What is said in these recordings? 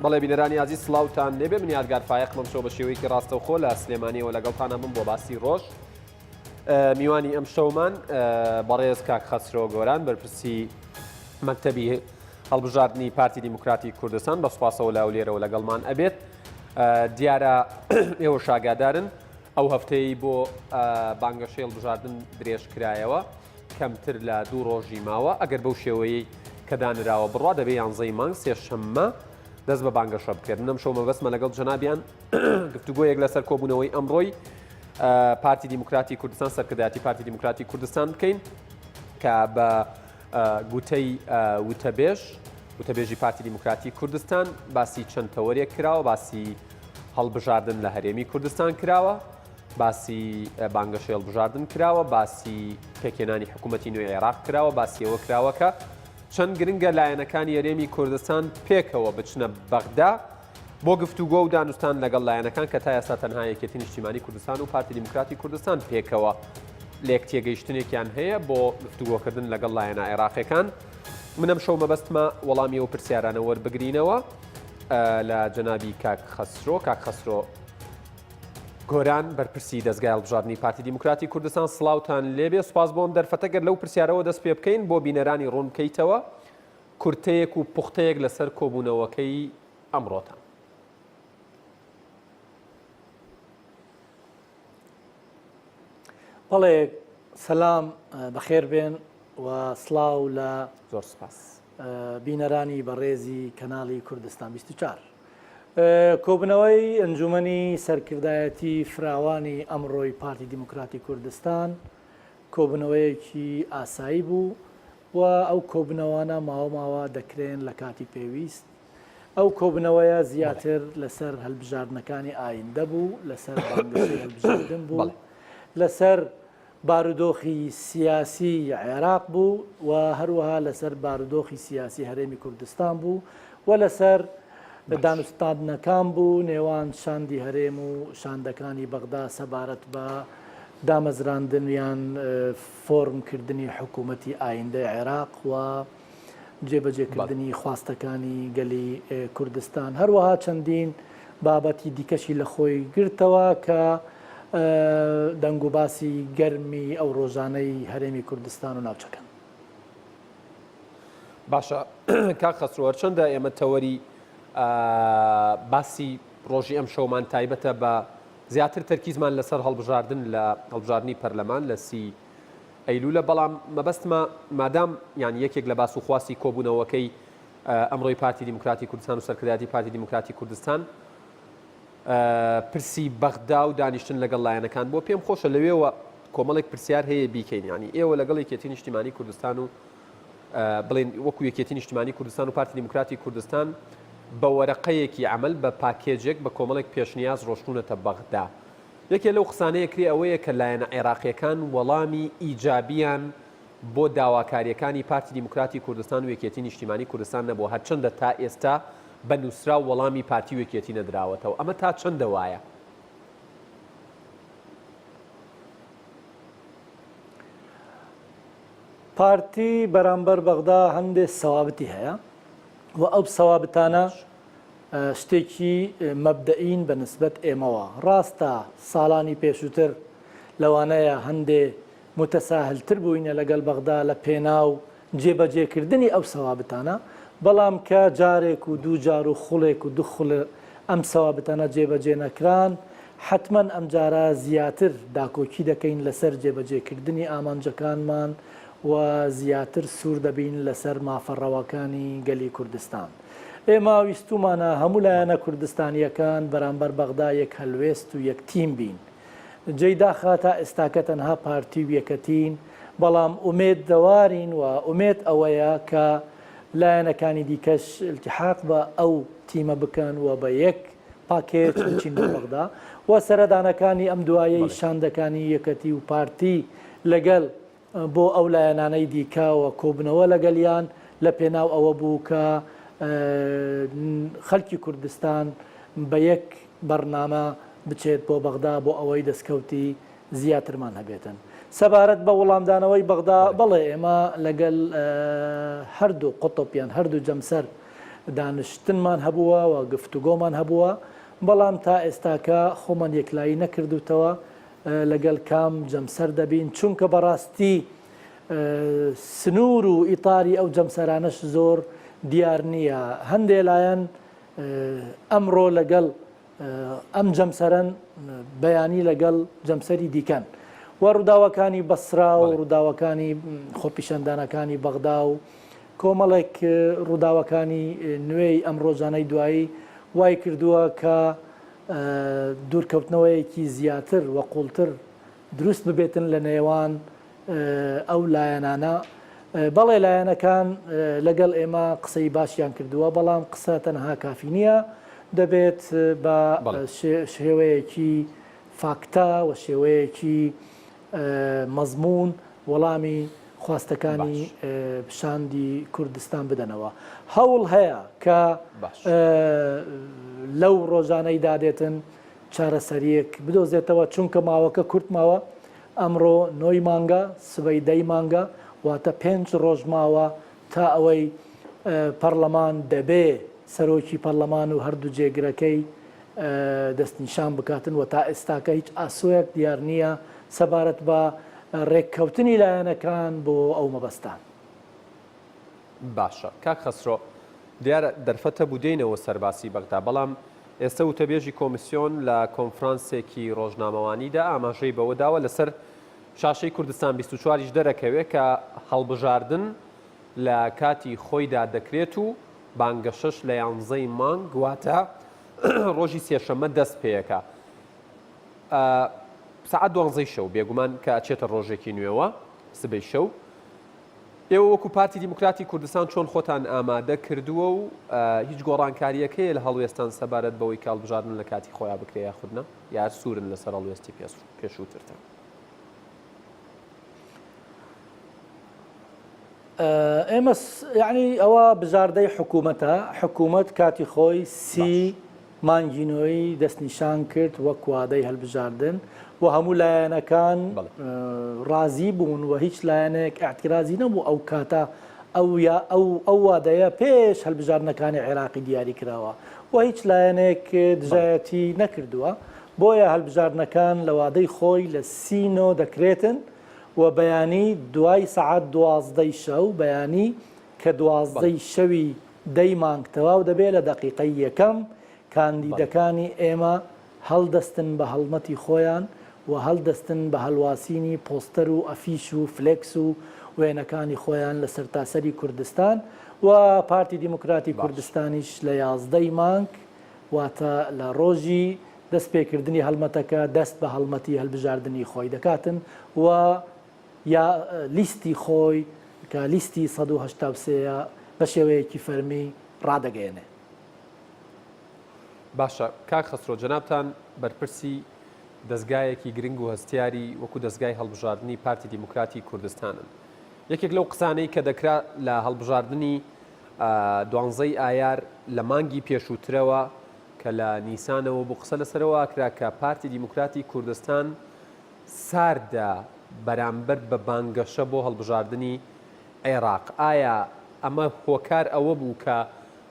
بەڵێ بینەرانی ئازیز سڵاوتان لێبێ من یادگار فایەق مەمشەو بە شێوەیەکی ڕاستەوخۆ لە سلێمانیەوە لەگەڵتانە بم بۆ باسی ڕۆژ میوانی ئەم شەومان بەڕێز کاک خەسرۆ گۆران بەرپرسی مەکتەبی هەڵبژاردنی پارتی دیموکراتی کوردستان بە سوپاسەوە لە هەولێرەوە لەگەڵمان ئەبێت دیارە ئێوە شاگادارن ئەو هەفتەیە بۆ بانگەشەی هەڵبژاردن درێژ کرایەوە کەمتر لە دوو ڕۆژی ماوە، ئەگەر بەو شێوەیەی کە دانراوە بڕوا دەبێ یانزەی مانگ سێشەممە دەست بە بانگەشە بکرێت. من ئەمشەو مەبەستمە لەگەڵ جەنابیان گفتوگۆیەک لەسەر کۆبوونەوەی ئەمڕۆی پارتی دیموکراتی کوردستان سەرکردایەتی پارتی دیموکراتی کوردستان بکەین کە بە گوتەی وتەبێژ وتەبێژی پارتی دیموکراتی کوردستان باسی چەند تەوەرێک کراوە باسی هەڵبژاردن لە هەرێمی کوردستان کراوە باسی بانگەشەی هەڵبژاردن کراوە، باسی پێکهێنانی حکوومەتی نوێی عێراق کراوە، باسی ئەوە کراوە کە چەند گرنگە لایەنەکانی هەرێمی کوردستان پێکەوە بچنە بەغدا بۆ گفتوگۆ و دانوستان لەگەڵ لایەنەکان کە تا ئێستا تەنها یەکێتی نیشتیمانی کوردستان و پارتی دیموکراتی کوردستان پێکەوە لێک تێگەیشتنێکیان هەیە بۆ گفتوگۆکردن لەگەڵ لایەنە عێراقیەکان. من ئەمشەو مەبەستمە وەڵامی ئەو پرسیارانە وەربگرینەوە لە جەنابی کاک خەسرۆ. کاک خەسرۆ گۆران، بەرپرسی دەزگای هەڵبژاردنی پارتی دیموکراتی کوردستان سڵاوتان لێبێ، سوپاس بۆ ئەم دەرفەتە، گەر لەو پرسیارەوە دەست پێ بکەین بۆ بینەرانی ڕوون بکەیتەوە کورتەیەک و پوختەیەک لەسەر کۆبوونەوەکەی ئەمڕۆتان. بەڵێ سەلام بەخێر بێن و سڵاو لە زۆر سپاس بینەرانی بەڕێزی کەناڵی کوردستان 24. کۆبوونەوەی ئەنجوومەنی سەرکردایەتی فراوانی ئەمڕۆی پارتی دیموکراتی کوردستان کۆبوونەوەیەکی ئاسایی بوو و ئەو کۆبوونەوانە ماوە ماوە دەکرێن لە کاتی پێویست. ئەو کۆبوونەوەیە زیاتر لەسەر هەلبژاردنەکانی ئایندە بوو، لەسەر بانگەشەی هەلبژاردن بوو، لەسەر بارودۆخی سیاسی عێراق بوو و هەروەها لەسەر بارودۆخی سیاسی هەرێمی کوردستان بوو و لەسەر دانوستاندنەکان بوو نێوان شاندی هەرێم و شاندەکانی بەغدا سەبارەت بە دامەزراندن یان فۆرمکردنی حکوومەتی ئایندەی عێراق و جێبەجێکردنی خواستەکانی گەلی کوردستان. هەروەها چەندین بابەتی دیکەشی لە خۆی گرتەوە کە دەنگوباسی گەرمی ئەو ڕۆژانەی هەرێمی کوردستان و ناوچەکەن. باشە کاک خەسرۆ هەرچەندە ئێمە تەوەری باسی ڕۆژی ئەم شەومان تایبەتە بە زیاتر تەرکیزمان لەسەر هەڵبژاردن لە هەڵبژاردنی پەرلەمان لە سی ئەیلولە بەڵام مەبەستمە مادام یان یەکێک لە باس و خواستی کۆبوونەوەکەی ئەمڕۆی پارتی دیموکراتی کوردستان و سەرکردایەتی پارتی دیموکراتی کوردستان پرسی بەغدا و دانیشتن لەگەڵ لایەنەکان بۆ پێم خۆشە لەوێوە کۆمەڵێک پرسیار هەیە بیکەین ینی ئێوە لەگەڵ یەکێتی نیشتیمانی کوردستان و بڵێن وەکو یەکێتی نیشتمانی کوردستان و پارتی دیموکراتی کوردستان بە وەرەقەیەکی عمل بە پاکێجێک بە کۆمەڵێک پێشنیاز ڕۆشتونەتە بەغدا یەکێ لەو قسانەیە کرێ ئەوەیە کە لایەنە عێراقیەکان وەڵامی ئیجابیان بۆ داواکاریەکانی پارتی دیموکراتی کوردستان و یەکێتی نیشتیمانی کوردستان نەبووە هەرچەندە تا ئێستا بە نوسراو وەڵامی پارتی و یەکێتی نەدراوەتەوە ئەمە تا چەندە وایە؟ پارتی بەرامبەر بەغدا هەندێ سەوابتی هەیە و ئەو سەوابتانە شتێکی مەبدەئین بە نسبەت ئێمەوە. ڕاستە ساڵانی پێشووتر لەوانەیە هەندێ موتەساهلتر بووینە لەگەڵ بەغدا لە پێناو جێبەجێکردنی ئەو سەوابتانە، بەڵام کە جارێک و دوو جار و خوڵێک و دوو خول ئەم سەوابتانە جێبەجێ نەکران، حەتمەن ئەمجارە زیاتر داکۆکی دەکەین لەسەر جێبەجێکردنی ئامانجەکانمان و زیاتر سوور دەبین لەسەر مافە ڕەواکانی گەلی کوردستان. ئێمە ویستوومانە هەموو لایەنە کوردستانییەکان بەرامبەر بەغدا یەک هەلوێست و یەک تیم بین. جێی داخە تا ئێستاکە تەنها پارتی و یەکەتین، بەڵام ئومێدەوارین و ئومێد ئەوەیە کە لایەنەکانی دیکەش ئیلتیحاق بە ئەو تیمە بکەن و بە یەک پاکێج بچین بۆ بەغدا و سەردانەکانی ئەم دوایەی شاندەکانی یەکەتی و پارتی لەگەل بۆ ئەو لایەنانەی دیکە و کۆبنەوە لەگەلیان لە پێناو ئەوە بوو کە خەلکی کوردستان بە یەک بەڕنامە بچێت بۆ بەغدا بۆ ئەوەی دەستکەوتی زیاترمان هەبێتن. سەبارەت بە وڵامدانەوەی بەغدا بەڵێ ئێمە لەگەل هەردوو قوتب یان هەردوو جەمسەر. دانشتنمان هەبووە و گفتوگۆمان هەبووە، بەڵام تا ئێستاکە خۆمان یەکلایی نەکردووتەوە لەگەڵ کام جەمسەر دەبین، چونکە بەڕاستی سنوور و ئیتاری ئەو جەمسەرانەش زۆر دیار نییە، هەندێ لایەن ئەمڕۆ لەگەڵ ئەم جەمسەرەن بەیانی لەگەڵ جەمسەری دیکەن و ڕووداوەکانی بەسرا و ڕووداوەکانی خۆپیشاندانەکانی بەغدا و کۆمەڵێک ڕووداوەکانی نوێی ئەم ڕۆژانەی دوایی وای کردووە کە دوورکەوتنەوەیەکی زیاتر و قوڵتر دروست ببێتن لە نێوان ئەو لایەنانە. بەڵێ لایەنەکان لەگەڵ ئێمە قسەی باشیان کردووە، بەڵام قسە تەنها کافی نییە، دەبێت بە شێوەیەکی فاکتە و شێوەیەکی مەزموون وەڵامی خواستەکانی شاندی کوردستان بدەنەوە. هەوڵ هەیە کە لەو ڕۆژانەی دادێتن چارەسەرییەک بدۆزێتەوە، چونکە ماوەکە کورت ماوە، ئەمڕۆ نۆی مانگە، سبەی دەی مانگە، واتە پێنج ڕۆژ ماوە تا ئەوەی پەڕلەمان دەبێ سەرۆکی پەڕلەمان و هەردوو جێگرەکەی دەستنیشان بکاتن و تا ئێستاکە هیچ ئاسۆیەک دیار نییە سەبارەت بە ڕێککەوتنی لایەنەکان بۆ ئەو مەبەستە. باشە کاک خەسرۆ دیارە دەرفەت هەبوو دێینەوە سەر باسی بەغدا بەڵام ئێستە وتەبێژی کۆمیسیۆن لە کۆنفرانسێکی ڕۆژنامەوانیدا ئاماژەی بەوە داوە لەسەر شاشەی کوردستان 24 یش دەرەکەوێ کە هەڵبژاردن لە کاتی خۆیدا دەکرێت و بانگەشەش لە یانزەی مانگ واتە ڕۆژی سێشەممە دەست پێیەکا سەعات دوانزەی شەو بێگومان کە ئەچێتە ڕۆژێکی نوێوە سبەی شەو ئێوە وەکو پارتی دیموکراتی کوردستان چۆن خۆتان ئامادە کردووە و هیچ گۆڕانکارییەک هەیە لە هەڵوێستان سەبارەت بەوەی کە هەڵبژاردن لە کاتی خۆیا بکرێ یاخود نا؟ یا هەر سوورن لەسەر هەڵوێستی پێشووترتان؟ ئێمە یعنی ئەوە بژاردەی حکوومەتە حکوومەت کاتی خۆی سی مانگی نۆی دەستنیشان کرد وەک وادەی هەلبژاردن و هەموو لایەنەکان ڕازی بوون و هیچ لایەنێک ئیعتیرازی نەبوو ئەو کاتە ئەو یا ئەو ئەو وادەیە پێش هەلبژاردنەکانی عێراقی دیاری کراوە و هیچ لایەنێک دژایەتی نەکردووە بۆیە هەلبژاردنەکان لە وادەی خۆی لە سینۆ دەکرێتن و بەیانی دوای سەعات دوازدەی شەو بەیانی کە دوازدەی شەوی دەی مانگ تەواو دەبێت لە دەقیقەی یەکەم کاندیدەکانی ئێمە هەڵدەستن بە هەڵمەتی خۆیان و هەڵدەستن بە هەڵواسینی پۆستەر و ئەفیش و فلێکس و وێنەکانی خۆیان لە سەرتاسەری کوردستان و پارتی دیموکراتی کوردستانیش لە 11 ی مانگ واتە لە ڕۆژی دەستپێکردنی هەڵمەتەکە دەست بە هەڵمەتی هەلبژاردنی خۆی دەکاتن و یا لیستی خۆی کە لیستی 183 یە بە شێوەیەکی فەرمی ڕادەگەیەنێ. باشە کاک خەسرۆ جەنابتان بەرپرسی دەزگایەکی گرنگ و هەستیاری وەکو دەزگای هەڵبژاردنی پارتی دیموکراتی کوردستانن. یەکێک لەو قسانەی کە دەکرا لە هەڵبژاردنی دوانزەی ئایار لە مانگی پێشووترەوە کە لە نیسانەوە بوو قسە لەسەرەوە کرا کە پارتی دیموکراتی کوردستان ساردە بەرامبەر بە بانگەشە بۆ هەڵبژاردنی عێراق، ئایا ئەمە هۆکار ئەوە بوو کە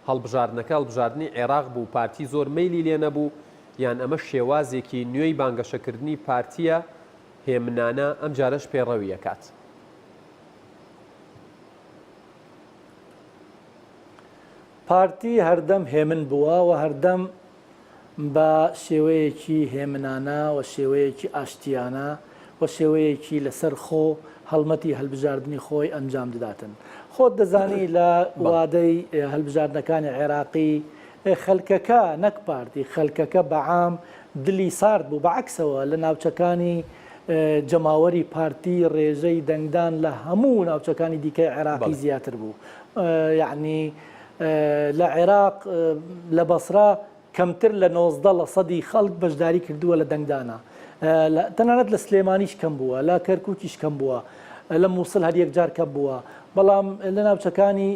هەڵبژاردنەکە هەڵبژاردنی عێراق بوو پارتی زۆر مەیلی لێ نەبوو یان ئەمە شێوازێکی نوێی بانگەشەکردنی پارتییە هێمنانە ئەمجارەش پەیڕەوی ئەکات؟ پارتی هەردەم هێمن بووە و هەردەم بە شێوەیەکی هێمنانە و شێوەیەکی ئاشتیانە و شێوەیەکی لەسەر خۆ هەڵمەتی هەلبژاردنی خۆی ئەنجام دەداتن. خۆت دەزانی لە وادەی هەلبژاردنەکانی عێراقی خەلکەکە نەک پارتی خەلکەکە بە عام دلی سارد بوو بە عەکسەوە لە ناوچەکانی جەماوەری پارتی رێژەی دەنگدان لە هەموو ناوچەکانی دیکەی عێراقی زیاتر بوو یەعنی لە عێراق لە بەسرە کەمتر لە 19 لە سەدی خەڵک بەشداری کردووە لە دەنگدانە تەنانەت لە سلێمانیش کەم بووە لە کەرکووکیش کەم بووە لە مووسڵ هەر یەکجار کەم بووە بەڵام لە ناوچەکانی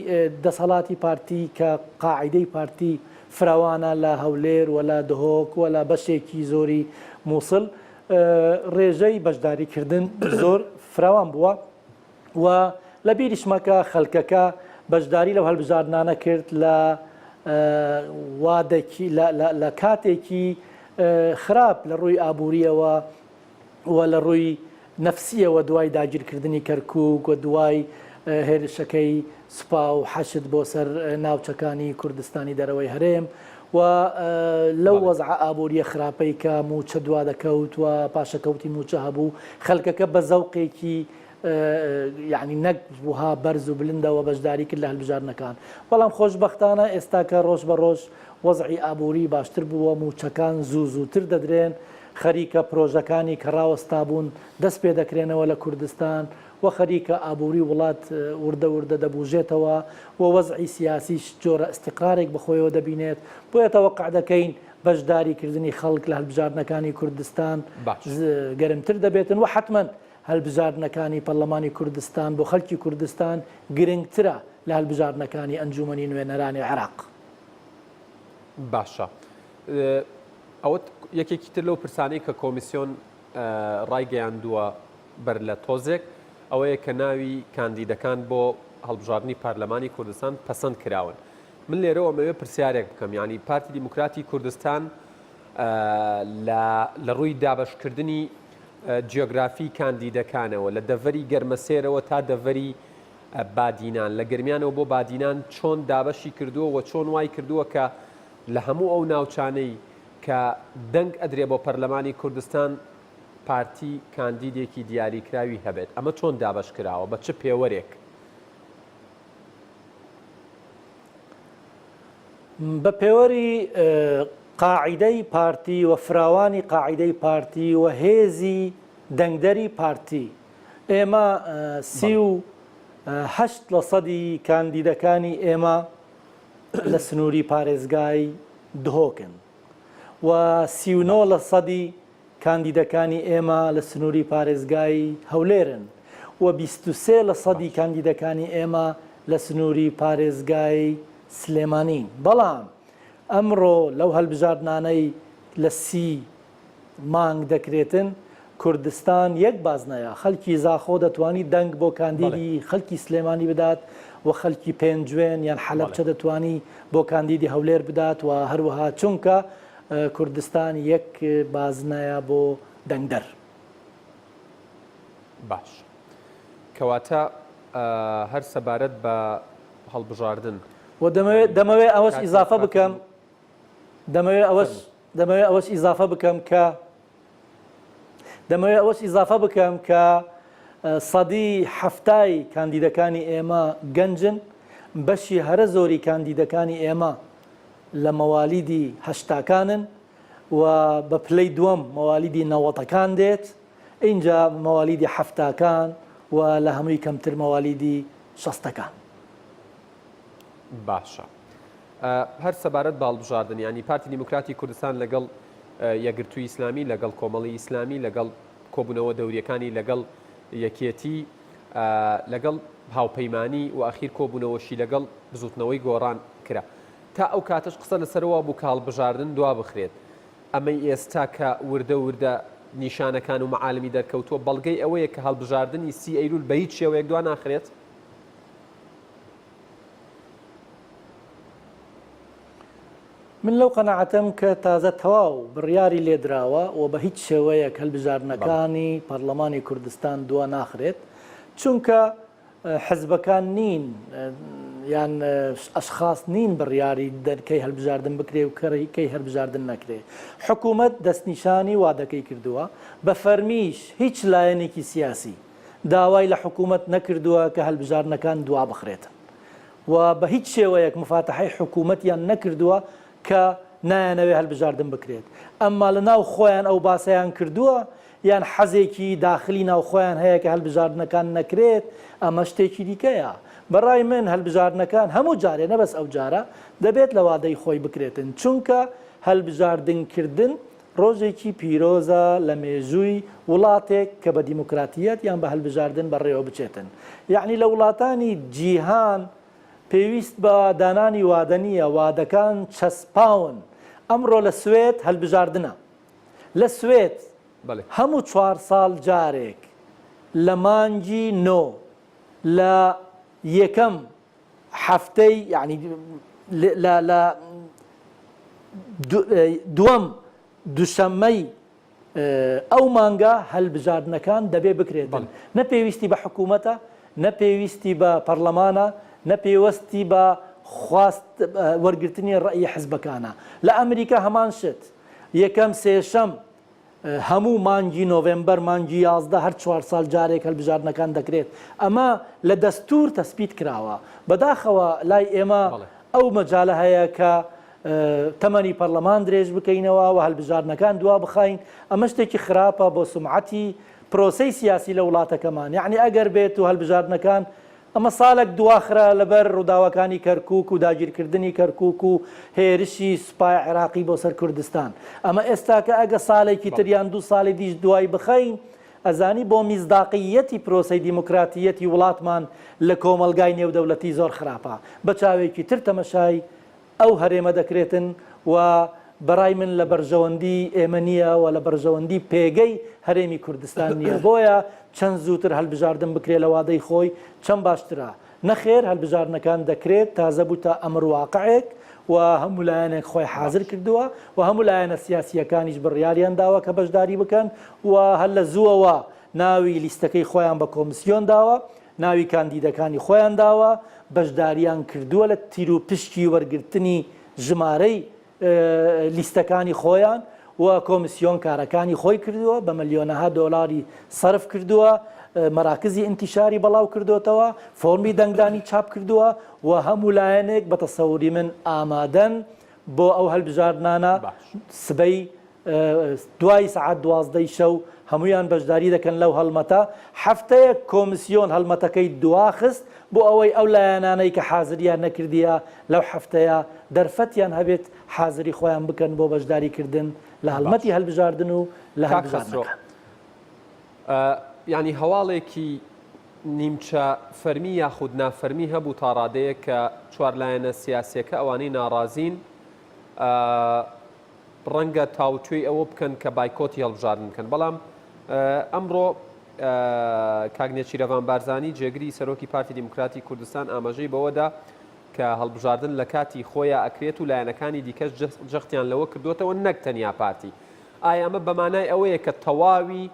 دەسەڵاتی پارتی کە قاعیدەی پارتی فراوانە لە هەولێر و لە دهۆک و لە بەشێکی زۆری مووسڵ ڕێژەی بەشداریکردن زۆر فراوان بووە. و لە بیریشمە کە خەلکەکە بەشداری لەو هەلبژاردنانە کرد لە. وادەکی لە کاتێکی خراپ لە ڕووی ئابووریەوە و لە ڕووی نەفسیەوە دوای داگیرکردنی کەرکوک و دوای هێرشەکەی سوپا و حەشد بۆ سەر ناوچەکانی کوردستانی دەرەوەی هەرێم و لەو وەزعە ئابووریە خراپەی کە مووچە دوادەکەوت و پاشەکەوتی مووچە هەبوو خەلکەکە بە زەوقێکی یانی نەک وها بەرز و بلندەوە بەشداری کرد لە هەلبژاردنەکان بەڵام خۆشبەختانە ئێستاکە ڕۆژ بە ڕۆژ وەزعی ئابووری باشتر بووە مووچەکان زوو زووتر دەدرێن خەریکە پرۆژەکانی کە ڕاوەستابوون دەست پێ دەکرێنەوە لە کوردستان و خەریکە ئابووری وڵات وردە وردە دەبوژێتەوە و وەزعی سیاسیش جۆرە ئیستیقرارێک بە خۆیەوە دەبینێت بۆیە تەوەقع دەکەین بەشداری کردنی خەڵک لە هەلبژاردنەکانی کوردستان گەرمتر دەبێتن و حەتمەن هەلبژاردنەکانی پەرلەمانی کوردستان بۆ خەلکی کوردستان گرنگترە لە هەلبژاردنەکانی ئەنجومەنی نوێنەرانی عێراق. باشە ئەوە یەکێکی تر لەو پرسانەی کە کۆمیسیۆن ڕایگەیاندووە بەر لە تۆزێک ئەوەیە کە ناوی کاندیدەکان بۆ هەڵبژاردنی پەرلەمانی کوردستان پەسەند کراون. من لێرەوە ئەمەوێ پرسیارێک بکەم یانی پارتی دیموکراتی کوردستان لە ڕووی دابەشکردنی جیۆگرافی کاندیدەکانەوە لە دەڤەری گەرمەسێرەوە تا دەڤەری بادینان لە گەرمیانەوە بۆ بادینان چۆن دابەشی کردووە و چۆن وای کردووە کە لە هەموو ئەو ناوچانەی کە دەنگ ئەدرێ بۆ پەرلەمانی کوردستان پارتی کاندیدێکی دیاریکراوی هەبێت ئەمە چۆن دابەش کراوە بە چ پێوەرێک؟ بە پێوەری قاعیدەی پارتی و فراوانی قاعیدەی پارتی و هێزی دەنگدەری پارتی ئێمە 38 لە سەدی کاندیدەکانی ئێمە لە سنووری پارێزگای دهۆکن و 39 لە سەدی کاندیدەکانی ئێمە لە سنووری پارێزگای هەولێرن و 23 لە سەدی کاندیدەکانی ئێمە لە سنووری پارێزگای سلێمانین. بەڵام ئەمڕۆ لەو هەلبژاردنانەی لە سی مانگ دەکرێتن، کوردستان یەک بازنەیە، خەلکی زاخۆ دەتوانی دەنگ بۆ کاندیدی خەلکی سلێمانی بدات و خەلکی پێنجوێن یان حەلەبچە دەتوانی بۆ کاندیدی هەولێر بدات و هەروەها چونکە کوردستان یەک بازنەیە بۆ دەنگدەر. باش کەواتە هەر سەبارەت بە هەڵبژاردن. و دەمەوێت دەمەوێت ئەوەش ئیزافە بکەم دەمەوێت ئەوەش دەمەوێت ئەوەش ئیزافە بکەم کە دەمەوێت ئەوەش ئیزافە بکەم کە سەدی حەفتای کاندیدەکانی ئێمە گەنجن بەشی هەرە زۆری کاندیدەکانی ئێمە لە مەوالیدی هەشتاکانن و بە پلەی دووەم مەوالیدی نەوەتەکان دێت ئینجا مەوالیدی حەفتاکان و لە هەمووی کەمتر مەوالیدی شەستەکان. باشە هەر سەبارەت بە هەڵبژاردن یانی پارتی دیموکراتی کوردستان لەگەڵ یەکگرتووی ئیسلامی لەگەڵ کۆمەڵی ئیسلامی لەگەڵ کۆبوونەوە دەوریەکانی لەگەڵ یەکێتی لەگەڵ هاوپەیمانی و ئەخیر کۆبوونەوەشی لەگەڵ بزوتنەوەی گۆڕان کرا تا ئەو کاتەش قسە لەسەرەوە بوو کە هەڵبژاردن دوا بخرێت ئەمەی ئێستا کە وردە وردە نیشانەکان و مەعالمی دەرکەوتووە بەڵگەی ئەوەیە کە هەڵبژاردنی سی ئەیلول بە هیچ شێوەیەک دوا ناخرێت؟ من لەو قەناعەتەم کە تازە تەواو بڕیاری لێدراوە و بە هیچ شێوەیەک هەلبژاردنەکانی پەرلەمانی کوردستان دوا ناخرێت چونکە حزبەکان نین یان ئەشخاص نین بڕیاری دەن کەی هەلبژاردن بکرێ و کەی هەربژاردن نەکرێ حکوومەت دەستنیشانی وادەکەی کردووە بە فەرمیش هیچ لایەنێکی سیاسی داوای لە حکوومەت نەکردووە کە هەلبژاردنەکان دوابخرێتن و بە هیچ شێوەیەک مفاتەحەی حکوومەتیان نەکردووە کە نایانەوێ هەلبژاردن بکرێت ئەمما لە ناو خۆیان ئەو باسەیان کردووە یان حەزێکی داخلی ناو خۆیان هەیە کە هەلبژاردنەکان نەکرێت ئەمە شتێکی دیکەیە بە ڕای من هەلبژاردنەکان هەموو جارێ نە بەس ئەو جارە دەبێت لە وادەی خۆی بکرێتن چونکە هەلبژاردن کردن ڕۆژێکی پیرۆزە لە مێژووی وڵاتێک کە بە دیموکراتیەت یان بە هەلبژاردن بەڕێوە بچێتن. یەعنی لە وڵاتانی جیهان پێویست بە دانانی وادە نییە، وادەکان چەسپاون. ئەمڕۆ لە سوێد هەلبژاردنە. لە سوێد هەموو چوار ساڵ جارێک لە مانگی نۆ لە یەکەم هەفتەی یانی. لە دووەم دوشەممەی ئەو مانگە هەلبژاردنەکان دەبێ بکرێتن نە پێویستی بە حکوومەتە نە پێویستی بە پەرلەمانە نە پێوەستی بە خواست وەرگرتنی ڕەئی حزبەکانە لە ئەمریکا هەمان شت یەکەم سێشەم هەموو مانگی نۆڤێمبەر مانگی 11 هەر چوار ساڵ جارێک هەلبژاردنەکان دەکرێت ئەمە لە دەستور تەسبیت کراوە بەداخەوە لای ئێمە ئەو مەجالە هەیە کە تەمەنی پەرلەمان درێژ بکەینەوە و هەلبژاردنەکان دوا بخەین، ئەمە شتێکی خراپە بۆ سومعەتی پرۆسەی سیاسی لە وڵاتەکەمان، یەعنی ئەگەر بێت و هەلبژاردنەکان ئەمە سالەک دواخرا لەبەر ڕووداوەکانی کەرکوک و داگیرکردنی کەرکوک و هێرشی سوپای عێراقی بۆ سەر کوردستان، ئەمە ئێستاکە ئەگە سالێکی تر یان دوو ساڵی دیش دوای بخەین ئەزانی بۆ میسداقییەتی پرۆسەی دیموکراتییەتی وڵاتمان لە کۆمەڵگای نێودەولەتی زۆر خراپە، بە چاوێکی تر تەمەشای ئەو هەرێمە دەکرێتن و بەڕای من لە بەرژەوەندی ئێمە نییە و لە بەرژەوەندی پێگەی هەرێمی کوردستان نییە بۆیە چەند زووتر هەلبژاردن بکرێت لە وادەی خۆی چەند باشترە. نەخێر هەلبژاردنەکان دەکرێت تازە بووتە ئەمر واقعێک و هەموو لایەنێک خۆی حازر کردووە و هەموو لایەنە سیاسییەکانیش بڕیاریان داوە کە بەشداری بکەن و هەر لە زووەوە ناوی لیستەکەی خۆیان بە کۆمسیۆن داوە ناوی کاندیدەکانی خۆیان داوە، بەشداریان کردووە لە تیروپشکی وەرگرتنی ژمارەی لیستەکانی خۆیان و کۆمسیۆن کارەکانی خۆی کردووە، بە ملیۆنەها دۆلاری سەرف کردووە، مەراکزی ئینتیشاری بەڵاو کردۆتەوە، فۆرمی دەنگدانی چاپ کردووە و هەموو لایەنێک بە تەسەوری من ئامادەن بۆ ئەو هەلبژاردنانە سبەی دوای سەعات دوازدەی شەو هەموویان بەشداری دەکەن لەو هەڵمەتە، هەفتەیەک کۆمسیۆن هەڵمەتەکەی دواخست بۆ ئەوەی ئەو لایەنانەی کە حازریان نەکردیە لەو هەفتەیە دەرفەتیان هەبێت حازری خۆیان بکەن بۆ بەشداری کردن لە هەڵمەتی هەلبژاردن و لە کاک خەسرۆ هەلبژاردنەکان. یانی هەواڵێکی نیمچە فەرمی یاخود نافەرمی هەبوو تا ڕادەیەک کە چوار لایەنە سیاسیەکە ئەوانەی ناڕازین ڕەنگە تاوتوێی ئەوە بکەن کە بایکۆتی هەڵبژاردن بکەن، بەڵام ئەمڕۆ کاک نێچیرەڤان بارزانی جێگری سەرۆکی پارتی دیموکراتی کوردستان ئاماژەی بەوەدا کە هەڵبژاردن لە کاتی خۆیا ئەکرێت و لایەنەکانی دیکەش جەختیان لەوە کردوتەوە نەک تەنیا پارتی. ئایا ئەمە بەمانای ئەوەیە کە تەواوی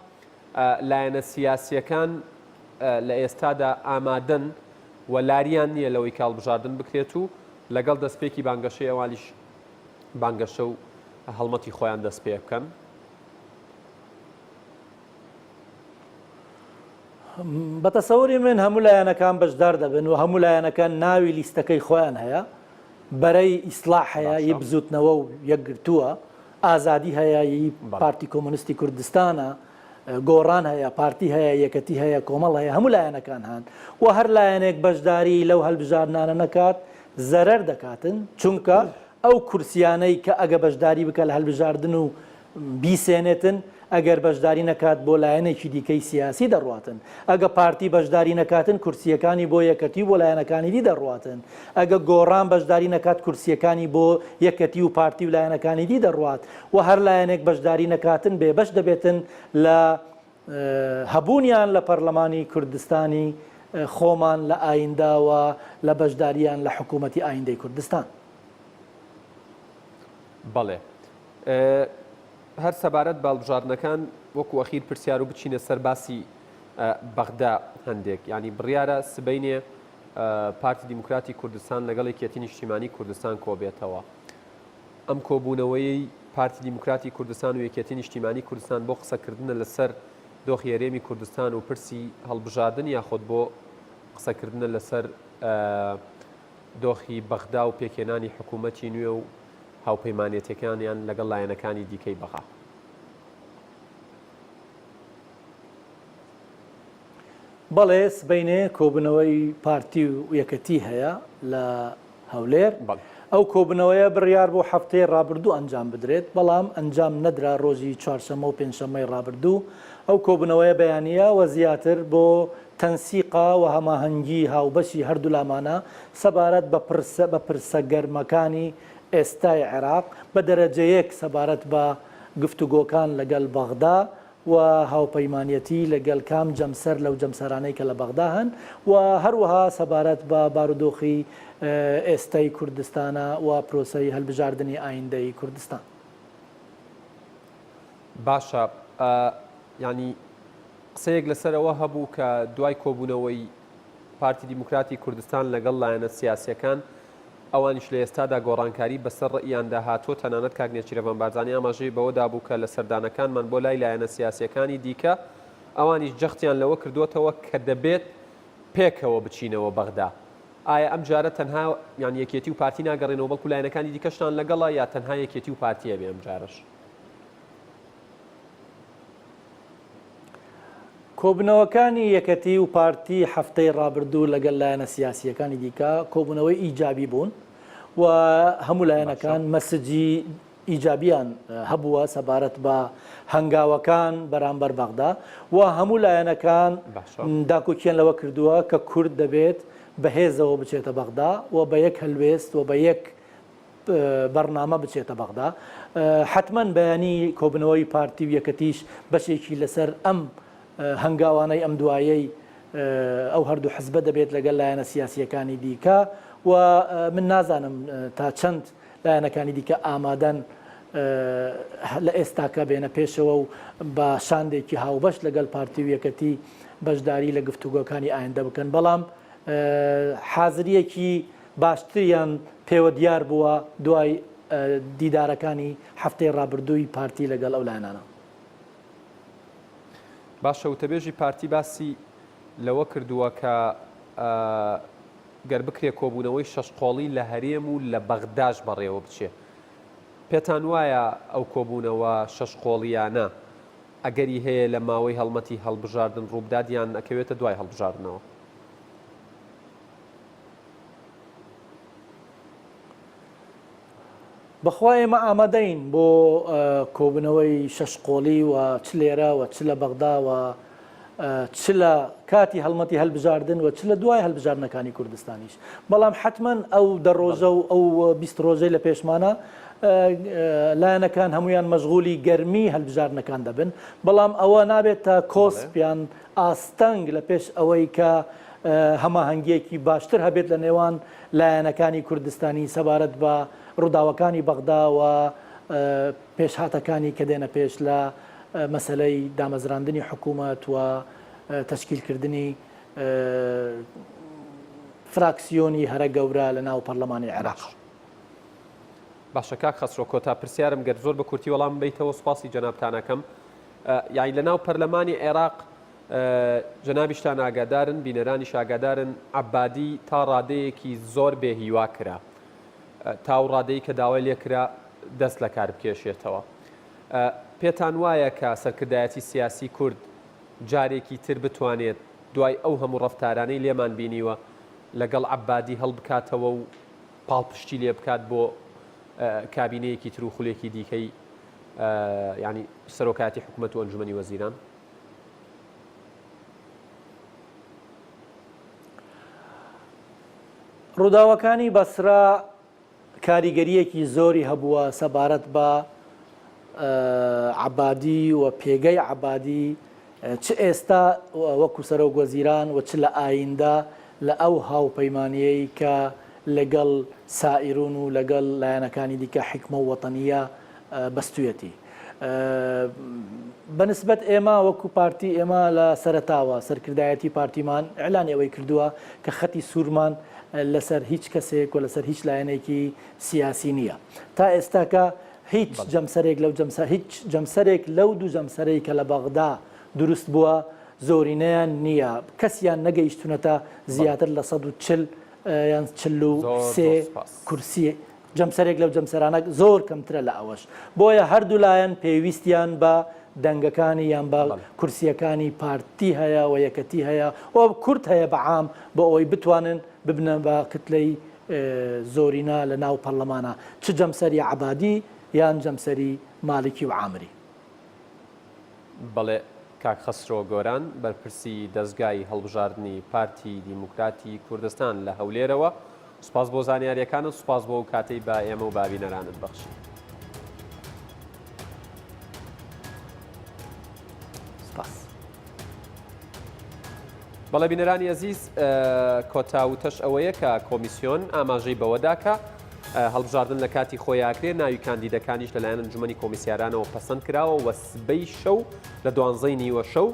لایەنە سیاسیەکان لە ئێستادا ئامادەن و لاریان نییە لەوەی کە هەڵبژاردن بکرێت و لەگەڵ دەستپێکی بانگەشەی ئەوانیش بانگەشە و هەڵمەتی خۆیان دەست پێ بکەن؟ بە تەسەوری من هەموو لایەنەکان بەشدار دەبن و هەموو لایەنەکان ناوی لیستەکەی خۆیان هەیە بەرەی ئیسلاح هەیە ی بزوتنەوە و یەکگرتووە ئازادی هەیە ی پارتی کۆمۆنیستی کوردستانە گۆڕان هەیە پارتی هەیە یەکەتی هەیە کۆمەڵ هەیە هەموو لایەنەکان هەن و هەر لایەنێک بەشداری لەو هەلبژاردنانە نەکات زەرەر دەکاتن چونکە ئەو کورسیانەی کە ئەگە بەشداری بکە لە هەلبژاردن و بیسێنێتن ئەگەر بەشداری نەکات بۆ لایەنێکی دیکەی سیاسی دەڕواتن ئەگە پارتی بەشداری نەکاتن کورسیەکانی بۆ یەکەتی و بۆ لایەنەکانی دی دەڕواتن ئەگە گۆڕان بەشداری نەکات کورسیەکانی بۆ یەکەتی و پارتی و لایەنەکانی دی دەڕوات و هەر لایەنێک بەشداری نەکاتن بێبەش دەبێتن لە هەبوونیان لە پەرلەمانی کوردستانی خۆمان لە ئایندە و لە بەشدارییان لە حکوومەتی ئایندەی کوردستان. بەڵێ. هەر سەبارەت بە هەڵبژاردنەکان وەکو ئەخیر پرسیار و بچینە سەر باسی بەغدا هەندێک یانی بڕیارە سبەینێ پارتی دیموکراتی کوردستان لەگەڵ یەکێتی نیشتیمانی کوردستان کۆبێتەوە. ئەم کۆبوونەوەیەی پارتی دیموکراتی کوردستان و یەکێتی نیشتیمانی کوردستان بۆ قسەکردنە لەسەر دۆخی هەرێمی کوردستان و پرسی هەڵبژاردن یاخود بۆ قسەکردنە لەسەر دۆخی بەغدا و پێکهێنانی حکوومەتی نوێ و هاوپەیمانێتیەکانیان لەگەڵ لایەنەکانی دیکەی بەغا؟ بەڵێ سبەینێ کۆبوونەوەی پارتی و یەکەتی هەیە لە هەولێر. ئەو کۆبوونەوەیە بڕیار بوو هەفتەی ڕابردوو ئەنجام بدرێت، بەڵام ئەنجام نەدرا ڕۆژی چوارشەممە و پێنجشەممەی ڕابردوو ئەو کۆبوونەوەیە بەیانییە و زیاتر بۆ تەنسیقە و هەماهەنگی هاوبەشی هەردوولامانە سەبارەت بە پرسە بە پرسە گەرمەکانی ئێستای عێراق بە دەرەجەیەک سەبارەت بە گفتوگۆکان لەگەل بەغدا. و هاوپەیمانیەتی لەگەل کام جەمسەر لەو جەمسەرانەی کە لە بەغدا هەن و هەروەها سەبارەت بە بارودۆخی ئێستای کوردستانە و پرۆسەی هەلبژاردنی ئایندەی کوردستان. باشە یانی قسەیەک لەسەر ئەوە هەبوو کە دوای کۆبوونەوەی پارتی دیموکراتی کوردستان لەگەڵ لایەنە سیاسیەکان ئەوانیش لە ئێستادا گۆڕانکاری بەسەر ڕەئیاندا هاتووە، تەنانەت کاک نێچیرەڤان بارزانی ئاماژەی بەوە دابوو کە لە سەردانەکانمان بۆ لای لایەنە سیاسیەکانی دیکە ئەوانیش جەختیان لەوە کردووەتەوە کە دەبێت پێکەوە بچینەوە بەغدا. ئایا ئەم جارە تەنها یان یەکێتی و پارتی ناگەڕێنەوە بەڵکو لایەنەکانی دیکەشتان لەگەڵە یا تەنها یەکێتی و پارتی ئەبێ ئەم جارەش؟ کۆبوونەوەکانی یەکەتی و پارتی هەفتەی ڕابردوو لەگەل لایەنە سیاسییەکانی دیکە کۆبوونەوەی ئیجابی بوون و هەموو لایەنەکان مەسجی ئیجابیان هەبووە سەبارەت بە هەنگاوەکان بەرامبەر بەغدا و هەموو لایەنەکان داکۆکیان لەوە کردووە کە کورد دەبێت بەهێزەوە بچێتە بەغدا و بە یەک هەلوێست و بە یەک بەڕنامە بچێتە بەغدا. حەتمەن بەیانی کۆبنەوەی پارتی و یەکەتیش بەشێکی لەسەر ئەم هەنگاوانەی ئەم دوایەی ئەو هەردوو حزبە دەبێت لەگەل لایەنە سیاسیەکانی دیکە و من نازانم تا چەند لایەنەکانی دیکە ئامادەن لە ئێستاکە بێنە پێشەوە و بە شاندێکی هاوبەش لەگەل پارتی و یەکەتی بەشداری لە گفتوگۆکانی ئایندە بکەن بەڵام حازریەکی باشتریان پێوە دیار بووە دوای دیدارەکانی هەفتەی ڕابردووی پارتی لەگەڵ ئەو لایەنانە. باشە وتەبێژی پارتی باسی لەوە کردووە کە گەر بکرێ کۆبوونەوەی شەشقۆڵی لە هەرێم و لە بەغداش بەڕێوە بچێ. پێتان وایە ئەو کۆبوونەوە شەشقۆڵییانە ئەگەری هەیە لە ماوەی هەڵمەتی هەڵبژاردن ڕووبدات یان ئەکەوێتە دوای هەڵبژاردنەوە؟ بەخوا ئێمە ئامادەین بۆ کۆبنەوەی شەشقۆڵی و چ لێرە و چ لە بەغدا و چ لە کاتی هەڵمەتی هەلبژاردن و چ لە دوای هەلبژاردنەکانی کوردستانیش بەڵام حتمما ئەو دە ڕۆژە و ئەو 20 ڕۆژەی لە پێشمانە لایەنەکان هەمویان مەشغولی گەرمی هەلبژاردنەکان دەبن بەڵام ئەوە نابێت تا کۆسپیان ئاستەنگ لە پێش ئەوەی کە هەماهەنگییەکی باشتر هەبێت لە نێوان لایەنەکانی کوردستانی سەبارەت بە ڕووداوەکانی بەغدا و پێشهاتەکانی کە دێنە پێش لە مەسەلەی دامەزراندنی حکوومەت و تەشکیلکردنی فراکسیۆنی هەرە گەورە لە ناو پەرلەمانی عێراق. باشە کاک خەسرۆ کۆتا پرسیارم گەر زۆر بە کورتی وەڵامم بەیتەوە سوپاسی جەنابتان ئەکەم یانی لە ناو پەرلەمانی عێراق جەنابیشتان ئاگادارن بینەرانیش ئاگادارن عەبادی تا ڕادەیەکی زۆر بێ هیوا کرا تا ئەو ڕادەی کە داوای لێکرا دەست لە کار بکێشێتەوە پێتان وایە کە سەرکردایەتی سیاسی کورد جارێکی تر بتوانێت دوای ئەو هەموو ڕەفتارانەی لێمان بینیوە لەگەڵ عەبادی هەڵبکاتەوە و پاڵپشتی لێ بکات بۆ کابینەیەکی تر و خولێکی دیکەی یانی سەرۆکایەتی حکومەت و ئەنجومەنی وەزیران؟ ڕووداوەکانی بەسرە کاریگەرییەکی زۆری هەبووە سەبارەت بە عەبادی و پێگەی عەبادی چ ئێستا وەکو سەرۆک وەزیران و چ لە ئایندە لە ئەو هاوپەیمانییەی کە لەگەڵ سائیرون و لەگەڵ لایەنەکانی دیکە حیکمە و وەتەنییە بەستویەتی. بە نسبەت ئێمە وەکو پارتی ئێمە لە سەرەتاوە سەرکردایەتی پارتیمان ئیعلانی ئەوەی کردووە کە خەتی سوورمان لەسەر هیچ کەسێک و لەسەر هیچ لایەنێکی سیاسی نییە. تا ئێستاکە هیچ جەمسەرێک لەو جەمسەر هیچ جەمسەرێک لەو دوو جەمسەرەی کە لە بەغدا دروست بووە زۆرینەیان نییە کەسیان نەگەیشتونەتە زیاتر لە 140 یان 43 کورسی جەمسەرێک لەو جەمسەرانە زۆر کەمترە لە ئەوەش بۆیە هەردوو لایەن پێویستیان بە دەنگەکانی یان بە کورسیەکانی پارتی هەیە و یەکەتی هەیە و کورد هەیە بە عام بۆ ئەوەی بتوانن ببنە بە کتلەی زۆرینە لە ناو پەرلەمانا چ جەمسەری عەبادی یان جەمسەری مالکی و عامری. بەڵێ کاک خەسرۆ گۆران بەرپرسی دەزگای هەڵبژاردنی پارتی دیموکراتی کوردستان لە هەولێرەوە سوپاس بۆ زانیاریەکانت سوپاس بۆ ئەو کاتەی بە ئێمە و بە بینەرانت بەخشی. بەڵێ بینەرانی ئەزیز کۆتا وتەش ئەوەیە کە کۆمیسیۆن ئاماژەی بەوەدا کە هەڵبژاردن لە کاتی خۆیاکرێ ناوی کاندیدەکانیش لەلایەن ئەنجومەنی کۆمیسیارانەوە پەسەند کراوە و سبەی شەو لە دوانزەی نیوە شەو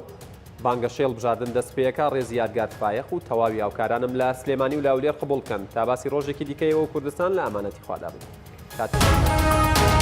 بانگەشەی هەڵبژاردن دەست پێکا ڕێزی یادگار فایەق و تەواوی هاوکارانم لە سلێمانی و لە هەولێر قبوڵ کەن تا باسی ڕۆژێکی دیکە ئێوە و کوردستان لە ئامانەتی خوادا بن. کاتێک.